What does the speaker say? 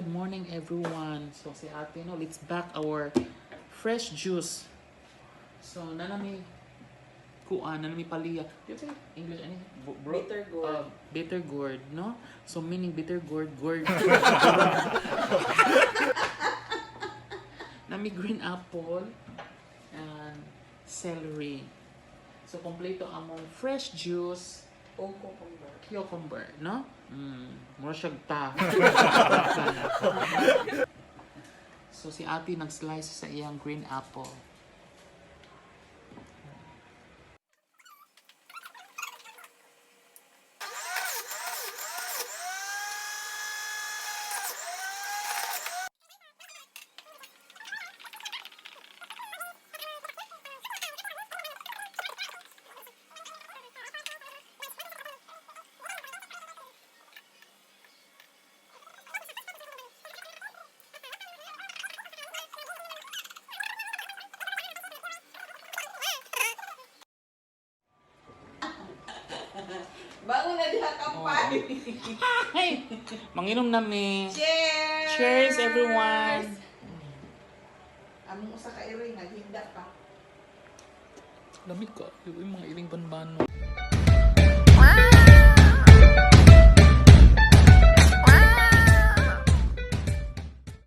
Morning, everyone. So si ate, no, let's back our fresh juice. So nanami kuan, nanami paliya. Do you say English ani? Bro? Bitter gourd. Bitter gourd, no? So meaning bitter gourd, gourd. Nami green apple and celery. So kompleto among fresh juice, O cucumber. Cucumber, no? Mura siya ta. So si ate nag-slice sa iyang green apple. Bangon na diha kampay. Hey! Manginom na mi. Cheers! Cheers, everyone! Among usa ka iring naghinda pa. Lamig ka. Yung mga iling banbano.